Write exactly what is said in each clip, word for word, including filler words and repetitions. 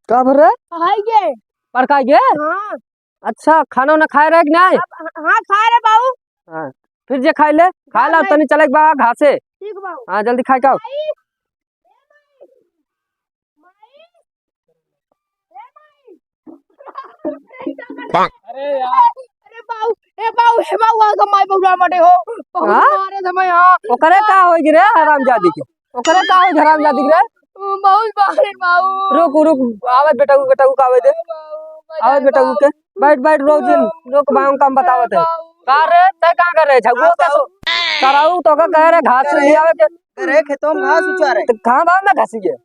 का भर रे? खाई गे। पड़का गे? हाँ। अच्छा, खाना उना खाए रहे कि नहीं? अब, हाँ, खाए रहे बाऊ। हाँ, फिर जे खाए ले, खा ला, तनी चले के बा घासे। ठीक बाऊ। हाँ, जल्दी खाए के आओ। माई, ए माई, ए माई। अरे यार। अरे बाऊ, ए बाऊ, ए बाऊ, आगे माई बबुआ मटे हो। बहुत हाँ? मारे समय, हाँ। ओकरे का होई रे हरामजादी के? ओकरे का होई हरामजादी के रे? बहुत मारे बाऊ। रुक, रुक, आवत बेटा, बेटा का आवे दे। आवत बेटा के। बैठ, बैठ, रोक दिन, रोक, बाऊ काम बतावत है। का रे, तै का कर रहे? झगुआ का सो-, कराऊ तो का कह रहे, घास ले आवे के। करे खेतों में घास उचारे। तो कहाँ बाऊ ना घासी के?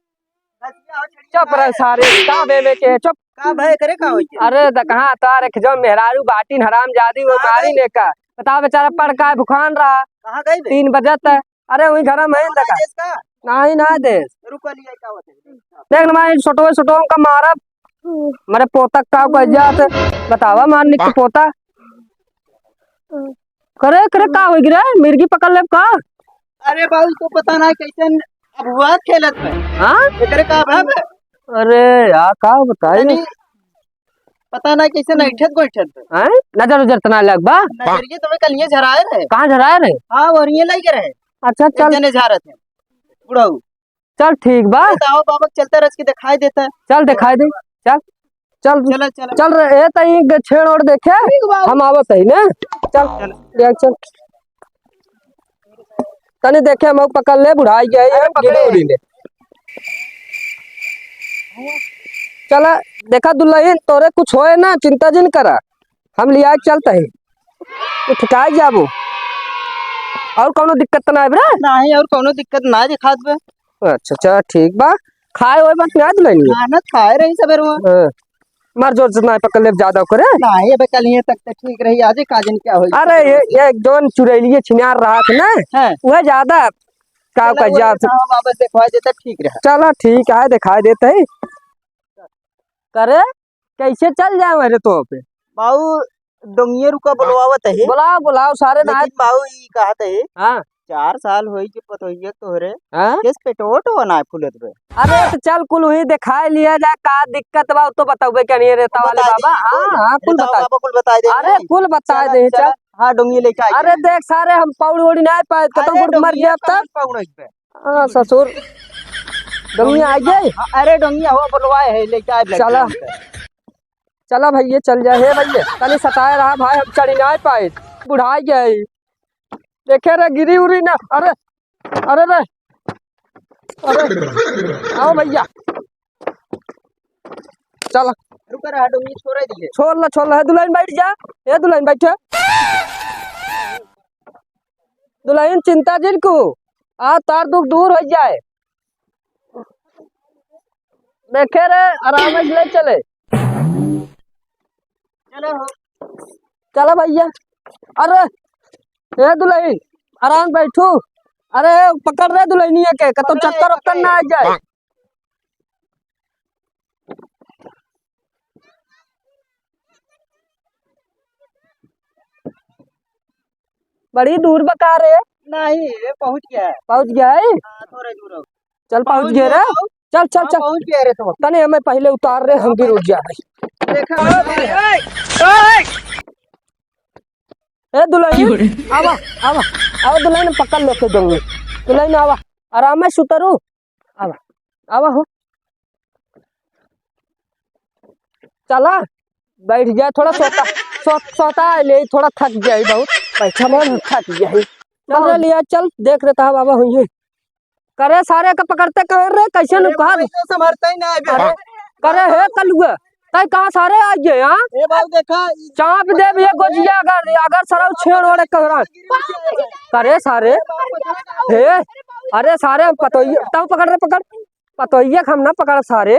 चुप रह सारे, का बे में के, चुप। का भय करे का होई के? अरे त कहाँ तार एक जो मेहरारू बाटिन हरामजादी वो कहाँ मारी गई? ने का। बता बेचारा पड़का है, भुखान रहा। कहाँ गई बे? तीन बजे तक। अरे वही घर में है कहाँ लगा। देश का? नहीं ना देश। रुको लिए का होते हैं। देख ना भाई, छोटो छोटो का मारब। मारे पोता का कर जात। बतावा मार निक पोता। करे, करे, का होई रे? मिर्गी पकड़ लेब का? अरे बाबू, तो पता ना कैसे अब हुआ खेलत में। हाँ? एकरे का भाग? अरे यार, का बताई? यानी पता ना कैसे ना इठत को इठत में। हैं? नजर उजर तना लग बा? नजरिए तो कल ये झराए रहे। कहाँ झराए रहे? हाँ, और ये लग रहे। अच्छा, एक चल। जने झा रहे थे। बुढ़ऊ। चल ठीक बा। अरे, तो आओ बाबा, चलता रच के दिखाई देता है। चल दिखाई दे, चल, चल, चला, चला। चल रे, ए, तई के छेड़ ओड़ देखे, ठीक बा। हम आवत हई ने। चल, चल। देख, चल। तनी देखे, हम पकड़ ले, बुढ़ाई गए, अरे, पकड़े। गिरे उड़ी ले। चला, देखा दुल्हन, तोरे कुछ होए ना, चिंता जिन करा। हम लिया के चलत ही, तू ठिकाई जाबो। और कौनो दिक्कत त ना आइब रे? नहीं, और कौनो दिक्कत ना दिखात बे। अच्छा, अच्छा, ठीक बा। खाए होए बात ना दुल्हनिया? खाना खाए रही सबेरवा। हाँ। मार जोर से ना पकड़ ले ज्यादा करे। नहीं, अबे कल ये तक तो ठीक रही, आज का दिन क्या होई? अरे ये, ये एक जोन चुरैलिए छिनार रहा था ना, हाँ। वह ज्यादा का चलो, का वो जात। दिखाओ, वापस दिखवा देता, ठीक रहा। चला ठीक है, दिखाई देते ही। करे कैसे चल जाए मेरे तो पे? बाऊ, डोंगिया रुका बुलवावत है। बुलाओ, बुलाओ, सारे ना। लेकिन बाऊ, ई कहत है, हाँ। चार साल होई के पतोहिया तोहरे, हाँ? केस पेटोट हो ना फूलत बे। अरे, तो चल, कुल वही दिखाई लिया जाए, का दिक्कत बा, तो बताओ बे, क्या नहीं रहता वाले बताई बाबा? दे, हाँ, हाँ, कुल रहता बताई। बाबा, कुल बताई दे। अरे, कुल बताई चला, दे, चला। चल। हाँ, डोंगिया लेके आ अरे, गया। देख, सारे हम पौड़ ओड़ ना पाए, कतौ अरे, कुछ मर डोंगिया गया अब तब। कौन पौड़ बे? हाँ, ससुर। डोंगिया आ गई? हाँ, अरे, डोंगिया हो, बुलवाए है, लेके आए, चला। चला भैया, चल जाए। हे भैया, तनी सताए रहा भाई, हम चढ़ी ना पाए, बुढ़ाई गए। देखे रे, गिरी उरी ना। अरे, अरे रे, अरे, आओ भैया, चल। रुक रहा, डोंगी छोड़ दिए। छोड़ ला, छोड़ ला। हे दुल्हन बैठ जा, हे दुल्हन बैठे। दुल्हन चिंता जिन को, आ तार दुख दूर हो जाए। देखे रे, आराम से ले चले। चलो। चलो भैया। अरे, ए दुल्हन, आराम बैठू। अरे, पकड़ रे दुल्हनिया के, कतौ पकड़े, चक्कर उक्कर पकड़े। ना आ जाए। बड़ी दूर बा का रे? नहीं, ये पहुँच गया है। पहुँच गया है? हाँ, थोड़ा दूर हो। चल, पहुँच पहुँच गया गया रे। हो। चल, चल, हाँ, चल। पहुँच गया रे तो। तने हमें पहिले उतार रे, हम भी रुक जा रही। देखा, ए दुल्हन, आवा, आवा, आवा दुल्हन, पकड़ लेके दूंगी। दुल्हन आवा, आराम से उतरू। आवा, आवा हो। चला, बैठ जा, थोड़ा सोता, सो-, सोता ले, थोड़ा थक जाई बहुत। बैठा मन थक जाई। चल रे लिया, चल, देख लेता है बाबा हुई है। करे सारे का पकड़ते कहे रे, कैसे अरे नुका भाई, तो संभरते ही ना है बे। अरे, करे हे कलुआ, तै कहाँ सारे आ गए, हाँ? ए बाबू देखा, ई चाप देब ये गोजिया अगर, अगर सरौ छेड़ ओड़े कहरा। करे सारे, हे, अरे सारे हम पतोइया, तब पकड़ रे, पकड़। पतोइया के हम ना पकड़ सारे।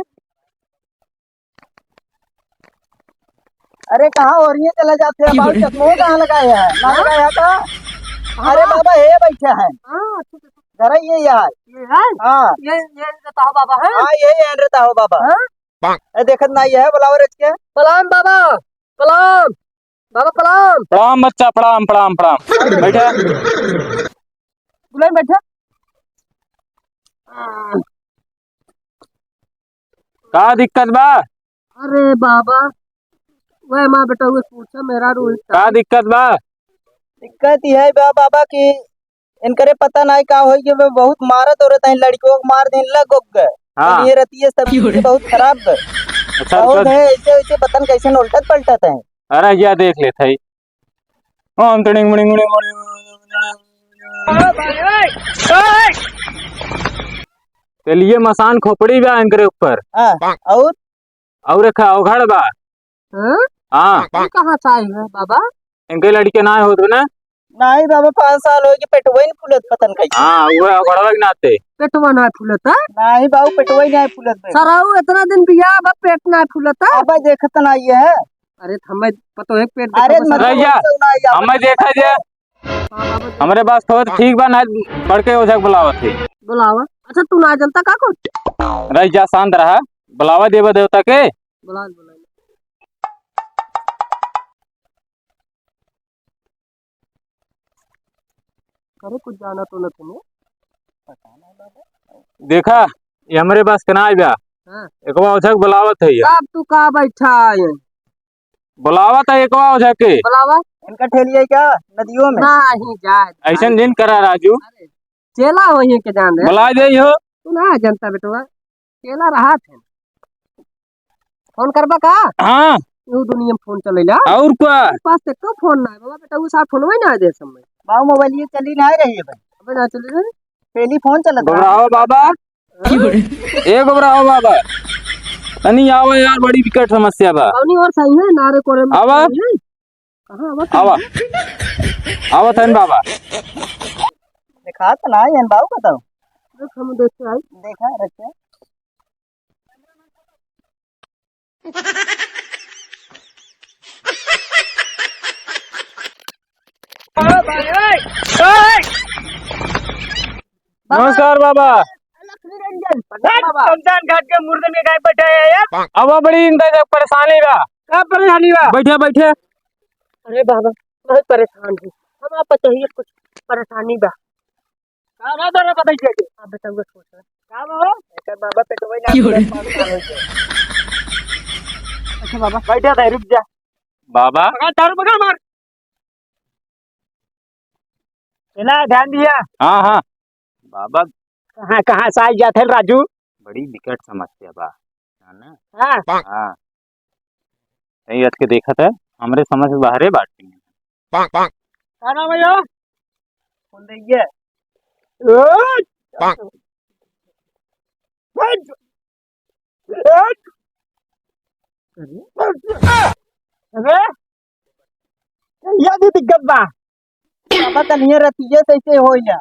अरे कहाँ ओरिये चला जाते हैं बाबू, चश्मो कहाँ लगाया है? ना लगाया था? अरे बाबा, ये बैठा है। हाँ, अच्छा, अच्छा। जरा ये यार। ये है? हाँ। ये, ये रहता हो बाबा, है? हाँ, ये, ये रहता हो बाबा। हाँ? ए, देखत ना ये है, बुलाओ रच के। प्रणाम बाबा, प्रणाम। बाबा प्रणाम। प्रणाम बच्चा, प्रणाम, प्रणाम, प्रणाम। बैठा। बुलाइन बैठा। का दिक्कत बा? अरे बाबा, वह माँ बेटा, वो पूछा मेरा रोहित का दिक्कत बा? दिक्कत ई है बा-, बाबा, कि इनकरे पता नाहीं का होई कि वे बहुत मारत औरत हैं, लड़कियों को मार देन लग गए। हाँ। तो ये रतिये सब बहुत खराब बा। अच्छा, बहुत तो है, ऐसे, ऐसे पता न कैसे न उलटत पलटत हैं। अरे, या देख लेत है। हम तड़िंग मुड़िंग मुड़िंग मुड़िंग। तेलिये मसान खोपड़ी बा इनकरे ऊपर। हाँ, और? और एक अवघड़ बा। हाँ? हाँ। ये कहाँ से आई है बाबा? इनके लड़के ना होत बने? नाहीं बाबा, पाँच साल हो गए, पेटवा ही नहीं फूलत, पता नहीं कैसे। हाँ, वो अवघड़वा के नाते। पेटवा ना फूलत है? नाहीं बाबू, पेटवा ही नहीं फूलत बे। सराऊ इतना दिन बिया, अब पेट ना फूलत है? अब देखत ना ये है। अरे, हमें पतो है पेट अरे, देखत मत है। रह जा, बोलो, सुनाई जा। हमें देखा जे। हाँ, बाबा जी। हमरे पास थोड़ा ठीक बा, ना बढ़ के ओझा के बुलावत है। बुलावा। अच्छा, तू ना जनता का कुछ? रह जा, शांत रहा, बुलावा देवा देवता के। बुला, बुला। करे कुछ जाना तो न तुम्हें। देखा, ये हमरे पास के ना आइबा। हाँ। एकवा ओझा के बुलावत है ये। अब तू का बैठा है? बुलावत है एकवा ओझा के। बुलावा। इनका ठेलिया क्या नदियों में? नहीं जाए। ऐसन दिन करा राजू। अरे, चेला वही के जान दे। बुला दे हो। तू ना जनता बेटवा। केला रहा थे। फोन करबा का? हाँ। यू दुनिया में फोन चलेला। और का? मेरे पास तो एको फोन ना है बाबा, बेटा, वो साथ फोन वही ना दे समय। बाबू, मोबाइल ये चली ना रही है भाई। अबे ना चली रे। टेलीफोन चलत रहा। घबराओ बाबा। हाँ? ए घबराओ बाबा। तनी आवा यार, बड़ी विकट समस्या बा। कौनी और सही है, नारे कोरे में आवा। सही है? कहाँ आवत है? आवा। आवत हन बाबा। देखा त ना हन बाबू, बताओ। देख, हम देख के आई। देखा, रखे। नमस्कार बाबा। लक्ष्मी रंजन, प्रणाम बाबा। शमशान घाट के मुर्दे में गाय बैठा है यार। अब बड़ी इनका परेशानी बा। का परेशानी बा? बैठे, बैठे। अरे बाबा, बहुत परेशान है। हम आप चाहिए कुछ परेशानी बा। का बा तोरा बताई के? आप बताओ, सोच रहे। का बा हो? एकर बाबा पेटवा ना क्यों रे? पाँच साल हो गए। अच्छा बाबा। बैठा था, रुक जा। बाबा। पकड़, दारू पकड़, मार। चला, ध्यान दिया। हाँ, हाँ। बाबा। कहाँ, कहाँ से आई जात है राजू? बड़ी विकट समस्या बा, है ना? हाँ। हाँ। नहीं, अटके देखत है, हमरे समझ से बाहरे बात नहीं है। का नाम है यो? कौन दे ये? ओए! अरे? अरे? ये भी दिक्कत बा। बाबा, कन्हैया रतिये से ऐसे होई ना।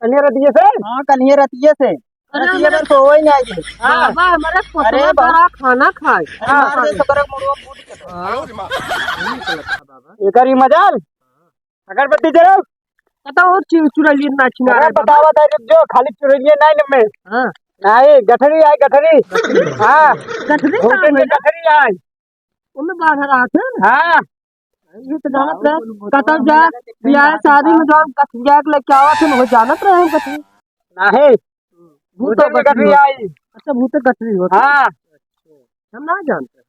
कन्हैया रतिये से? हाँ, कन्हैया रतिये से। अरे, रतिये हमारे भर सोवई ना जी। हाँ। बाबा, हमारे अरे कोसवा बाबा। बड़ा खाना खाए। अरे, मार दे, सबरक मुड़वा फूट के। हाँ। एकर ही मजाल। अगरबत्ती जरो। पता हो चु-, चुरैलियन ना छिना अरे, रहे बाबा। बतावा था, रुक जो, खाली चुरैलियन ना इनमें। हाँ। नहीं, गठरी आए, गठरी। गठरी। हाँ। गठरी भूतन कहाँ के है? गठरी आए। ओमे बाढ़ रहा था। हाँ। ये तो जानत रहे, कतौ जा, बियाह शादी में जौन कथिया के लेके आवत है, वो जानत रहे हम कथी। नाहीं। भूत भूत गठरी गठरी होत। आई। अच्छा, भूत गठरी होत। हाँ। हम ना जानते।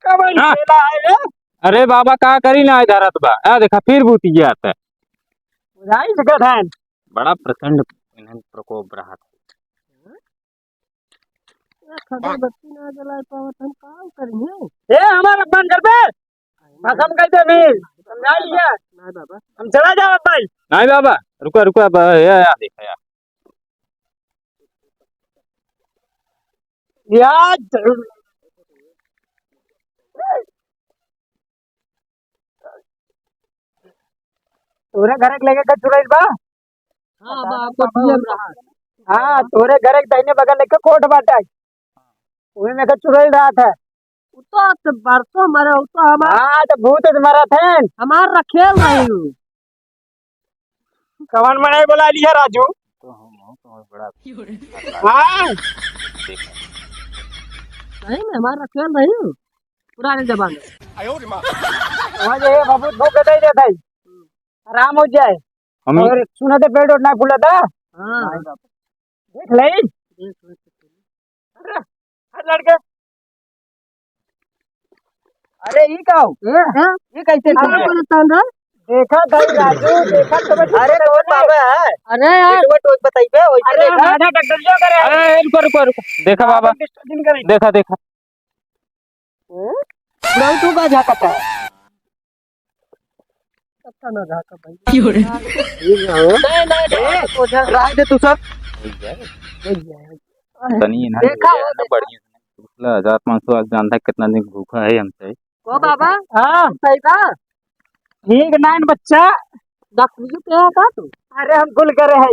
कब हाँ। खेला है रे? अरे बाबा, का करी ना, इधर आत बा। आ देखा, फिर भूत गया था। बुझाई से गधन। बड़ा प्रचंड इन्हें प्रकोप रहा था। ए, खबर बत्ती ना जलाए पावत, हम का करिए? ए, हमारा बंद कर दे। बस हम कहते भी, समझा लिया। नहीं बाबा। हम चला जाओ भाई। नहीं बाबा, रुको, रुको, अब, ए, ए, देख, ए। यार, तोरे घर के लगे का चुड़ैल बा? हाँ, बा, आपको डीएम रहा। हाँ, तोरे घर के दाहिने बगल लेके कोट बाटे। वही में का चुड़ैल रहा था। उ तो, तो बरसों मरे, उ तो हमार हाँ, तो भूत मरत है। हमार रखेल रही उ। कवन मड़ाई बोला लिया राजू? तो हम, हम तो बड़ा हाँ। सही में हमार रखेल रही हूँ, पुराने जमाने। वहाँ जो है बाबू धोखे दे देता है, आराम हो जाए। हमें और सुना तो पेट उठना खुला था। हाँ। देख ले। देख ले। हट लड़के। अरे, ई का हो? ए, हैं? ई कैसे अरे, टूट गया? बोलता है रे। देखा गई राजू, देखा तो बस। अरे, कौन बाबा है? अरे यार। बेटवा टोच बताइबे, वैसे अरे, देखा। हमारा डॉक्टर जो करे। अरे, रुको, रुको, रुको। देखा बाबा। डिस्टर्बिंग करे। देखा, देखा। हैं? बुढ़ऊ तू का झांकता है? अच्छा ना झांका भाई। क्यों रे? ठीक है, हो। नहीं, नहीं, नहीं, ओझा। राय दे तू सब। हो जाए। हो जाए। तनी इन्हें देखा हो, ना देखा। बढ़िया से। पिछला हजार पाँच सौ आज जानता है कितना दिन भूखा है हमसे। ओ बाबा, हाँ। सही बा। ठीक नाइन बच्चा। डॉक्टर जी के यहाँ का तू? अरे हम कुल करे है।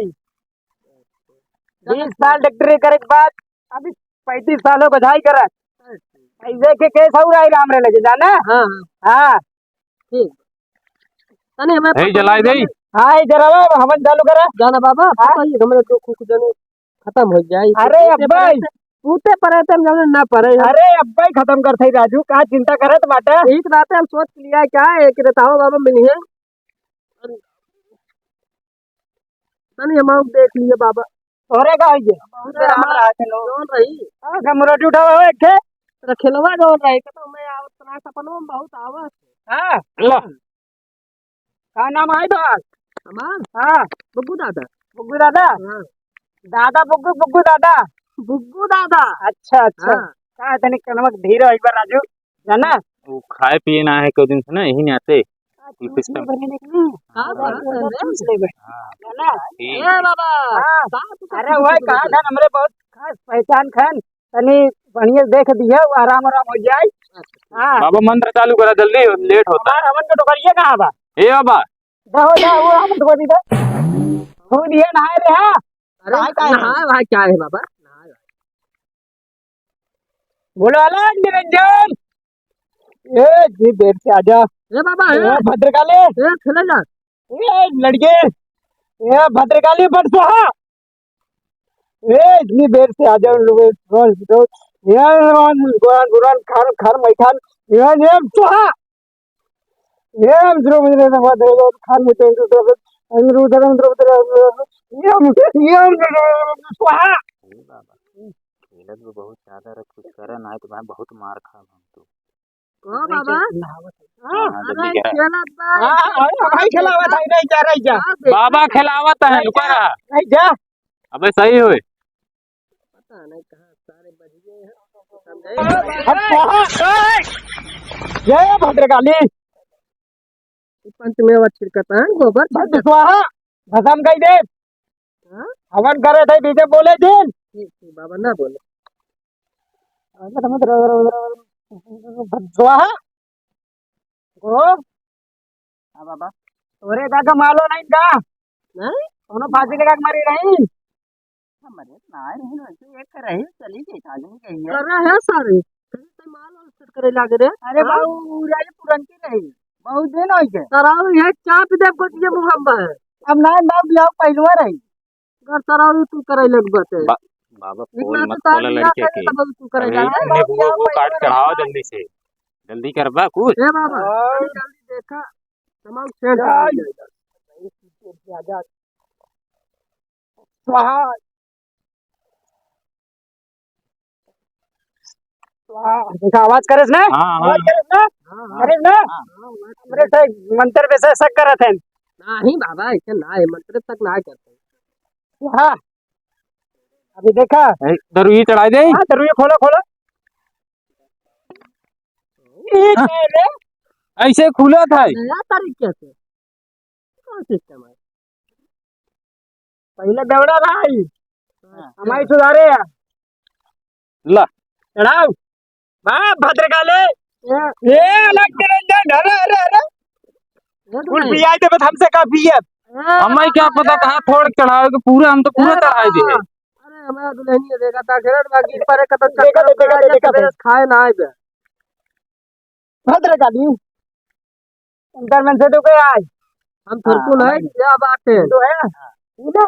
बीस साल डॉक्टरी करे के बाद अभी पैंतीस साल हो गए झाई करत। ऐसे के केस और आई राम रे लगे जाना? हाँ, हाँ। हाँ। ठीक। तने हमें हे पता जलाई नहीं दे। हाँ, ये जरा बाबा, हवन चालू करा। जाना बाबा, हाँ? पता ही हमरे दो कुछ जने खत्म हो जाए। अरे ऐसे अब्बा, करे से टूटे पड़े थे, हम जाने ना पड़े। अरे अब्बा ही खत्म कर थे राजू, का चिंता करत बाटा? यही तो बात है, हम सोच लिया क्या है कि बताओ बाबा मिली है। तनी हम आउर देख लिए बाबा। तोहरे का होइए? बहुत अरे राम हमार रहा थे लोग। जौन रही। हाँ, सब मुरटी उठावा हो एक ठे। अरे खेलवा जौन रही, तो मैं आवत रहा, सपनों में बहुत आवत। हाँ। लो। का नाम है तोहार? हमार? हाँ। बुग्गू दादा। बुग्गू दादा? हाँ। दादा बुग्गू, बुग्गू दादा? बुग्गू दादा। अच्छा, अच्छा। हाँ। का तनी कनवा के धीरे हो एक बार राजू, जाना? वो खाए पिए ना है कोई दिन से ना, यही नाते। हाँ, कुल चूस सिस्टम। ले बने देख ना। हाँ, हाँ, हाँ, हाँ, हाँ। चूस ले बने। हाँ। जाना? ठीक। ए बाबा, हाँ। का तू अरे कुछ वही कुछ कहा बोलत था ना, हमरे बहुत खास पहचान खान, तनी बढ़िया देख दिया, वो आराम आराम हो जाए। अच्छा। हाँ। बाबा मंत्र चालू करा, जल्दी, लेट होता है। हमार हवन के डोकरिया कहाँ बा? ए बाबा। दहो, दहो, वो हम धो दी दे। धो दिए, नहाए रहे, हाँ। अरे, नहाए काहे नहाए भाई, क्या है बाबा? नहाए भाई। बोलो, अलग निरंजन। ए, जी, देर से आजा। ए बाबा, ए। ए, भद्रकाली। ए, खेले जा। ए, लड़के। ए, भद्रकाली, बड़ स्वाहा। ए, इतनी देर से आ जाओ लोग, रोज, रोज। यार, रोज, रोज, रोज, खान, खान, मैं खान। यार, ये स्वाहा। ये हम ध्रुव, ध्रुव, ध्रुव, ध्रुव, खान में तो ध्रुव, ध्रुव, ध्रुव, ध्रुव, ध्रुव, ये हम, ये हम, स्वाहा। अरे बाबा, खेलत भी बहुत ज्यादा रह, कुछ करे ना है तो भाई बहुत मार खा हम तो। हाँ, बाबा। हाँ, हाँ, अरे, जल्दी करा। खेलत बा, हाँ, खेलत हाँ, बा, भाई खेलावत है, नहीं जा रही जा। हाँ, देखा बाबा था। खेलावत है, नहीं रुका जा, रहा। नहीं जा। अबे सही होए। पता नहीं कहाँ सारे बज गए हैं। अब कहाँ? जय भद्रकाली। पंचमेवा छिड़कता है, गोबर बस छिड़कता है। स्वाहा, भसम कई दे। हाँ? हवन करे थे, बीजे बोले दिन। ठीक, ठीक, बाबा ना बोले। स्वाहा। ओ। हाँ बाबा। तोरे का का मालो नहीं का? नहीं? कोनो फांसी लगा के मारी रही? हमरे ना रही, वैसे एक रही, चली गई, साजन गई है। अरे है सारे। फिर तो माल वाल सेट करे लागे रे। अरे हाँ? बाबू, उराई पुरन की रही। बहुत दिन हो गए। सराऊ ये चाप दे गोटिए मुहम्मा है। अब ना, ना बियाह पहलवा रही। अगर सराऊ तू करे लग बाटे। बा-, बाबा एक पोल ना मत तो खोला तार लड़के बियाह के। करे तब तू करे अरे जा। इतने वो, वो काट चढ़ाओ जल्दी से। जल्दी कर बा कुछ। ए बाबा, हाँ। जल्दी, जल्दी देखा। तमाम सेट हो जाएगा। स्वाहा। स्वाहा। देखा, आवाज करेस ना? हाँ, हाँ। आवाज करेस ना? हाँ, हाँ। करेस ना? हाँ, हाँ, आवाज हमरे करेस। से मंत्र पे से शक करत हैं। नहीं बाबा, ऐसे ना है, मंत्र तक ना करते। स्वाहा। अभी देखा? ए, दरुई चढ़ाई दे। हाँ, दरुई खोलो, खोलो। ये हाँ। क्या है रे? ऐसे खुला था। नया तरीके से। कौन सिस्टम है? पहले दौड़ा भाई, हाँ। हमारी सुधारे है। ला। चढ़ाओ। वाह, भद्रकाली। ये, ये अलग निरंजन, अरे, अरे, अरे। ये तो कुल नहीं। पियाई देबे, हमसे का पिए? हाँ। हमें क्या पता कहाँ थोड़ चढ़ावे के, पूरा हम तो पूरा अरे चढ़ाई दे। हाँ। अरे, हमारा दुल्हनिया देखा था, घेरन बाकी परे कतक देखा चक्कर दे, देखा दे, देखा दे। खाए ना आए बे। भद्रकाली। उनकर मन से तो कोई आए। हम थोड़को हाँ, नहीं, नहीं। क्या बात है? तो है। हाँ। ठीक है?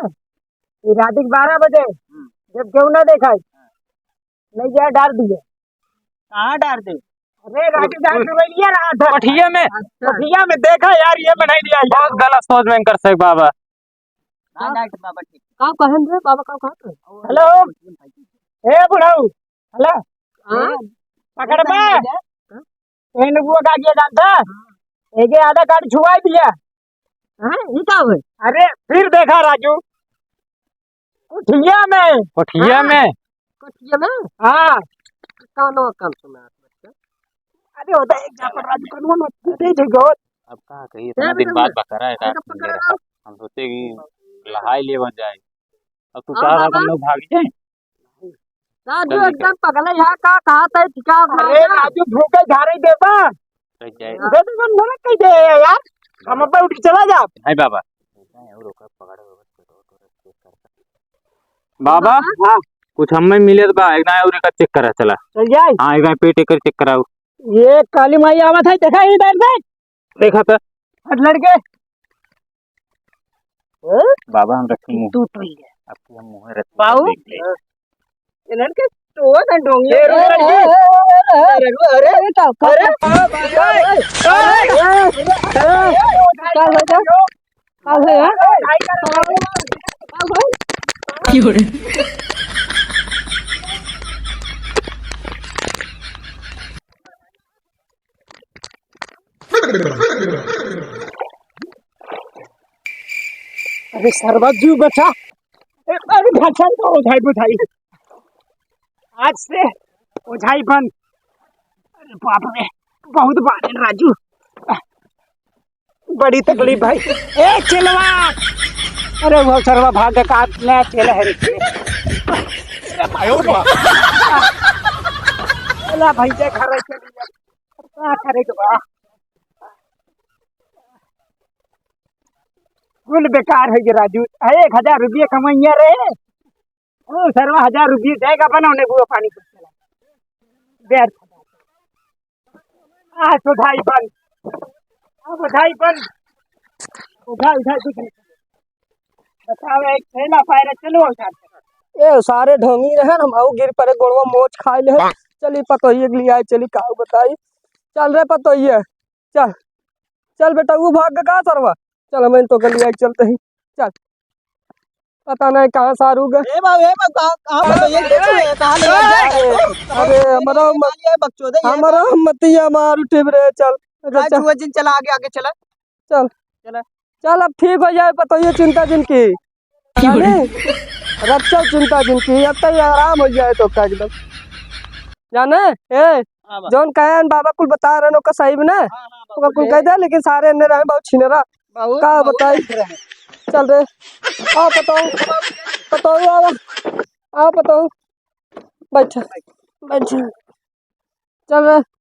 ये रात के बारह बजे, हम्म। जब क्यों ना देखा है, हाँ। नहीं गया, डाल दिए। कहाँ डाल दे? अरे, रात के डाल के वही लिया रहा था। पठिया में। अच्छा। पठिया में देखा यार, ये बनाई दिया है। बहुत गलत सोच में कर सक बाबा। ना, ना, बाबा ठीक। का कहन रे बाबा, का कहत है? हेलो। ए बुढ़ऊ, हेलो। हाँ? पकड़ बे। हाँ? ए नेबुआ का किया जानता? एके आधा काट छुआई दिया। हाँ, ई का होई? अरे, फिर देखा राजू, कोठिया में। कोठिया हाँ। में? कोठिया में? हाँ। कौनो काम सुना बच्चा। अरे, होता एक झापड़ राजू, कौनो मत दे दे गो। अब का कही, ए इतना दिन बेटा, बाद बकरा है, का अरे, पकड़ लो। हम सोचे कि लहाई लेवन जाए। अब तू हाँ, चाह रहा बाबा। हम लोग भाग जाए। राजू चल एकदम पगला है, का कहा था, का अरे, राजू भूखे झारे देबा। कह जाए। उसे तो मन मना कह दे यार, हम अब उठ के चला जा। नहीं बाबा। बाबा, हाँ। कुछ हमें मिले तो बा, एक ना और एक चेक करा चला। चल जाए। हाँ, एक पेट एक चेक कराओ। ये काली माई आवत है, देखा इधर से। देखा तो। हट लड़के। बाबा, हम रखी मुंह। तू तो ही है। आपकी हम मुंह रख बाबू। देख ले। ये लड़के तो ना डोंगे। ए, रुक, लड़के। अरे, अरे, अरे, का, का, अरे, का, अरे, अरे, अरे, अरे, का हो गया? का हो गया? का हो गया? अरे सरवा जीव बचा। ए, अरे भगवान को ओझाई बुझाई। आज से ओझाई बंद। अरे बाप रे, बहुत बाजन राजू, बड़ी तकलीफ भाई। ए चेलवा, अरे वो सरवा भाग का ले चेला है रे। अरे भाई, चला भैया घर चल। का करे के बा? कुल बेकार है ये राजू। अरे एक हजार रुपये कमैया रे। ओ सरवा हजार रुपये देगा, बनाओ नेबुआ पानी को चला। व्यर्थ। आ तो भाई बन। अब भाई बन। उठा, उठा, कुछ नहीं। बताओ, एक थैला पायरा, चलो उठा। ए, सारे ढोंगी रहे, हम आऊ गिर पड़े, गोड़वा मोच खाए ले। चली पतोहिए के लिए आए, चली काऊ बताई। चल रे पतोहिए, चल। चल बेटा, वो भाग का सरवा। चल, हम तो के लिए आए, चलते ही। चल। पता नहीं कहाँ सारू गए। ए बाबू, ए बाबू, कहाँ, कहाँ बताइए, कुछ नहीं, कहाँ ले जाए? अरे, हमरा मत, कहाँ ले बकचोदे, ये हमरा मतिया मार उठे रे, चल। अच्छा, आज चल। हुआ जिन चला, आगे, आगे चला। चल। चला। चल, अब ठीक हो जाए, पतोहिए चिंता जिन की। जाने? रक्षा चिंता जिन की, अब तो ये आराम हो जाए तो का एकदम। जाने? ए, हाँ, बा। जौन कहे बाबा कुल बता रहे, ओका सही में ना? हाँ, हाँ, बा, ओका कुल कुल कह दे। दे, लेकिन सारे अन्य रहे बहुत छिनरा। बहुत, का बहुत बताई? अच्छे रहे। चल रे। आओ पतोहू। पतोहू आओ। आओ पतोहू। बैठ। बैठ। चल रे।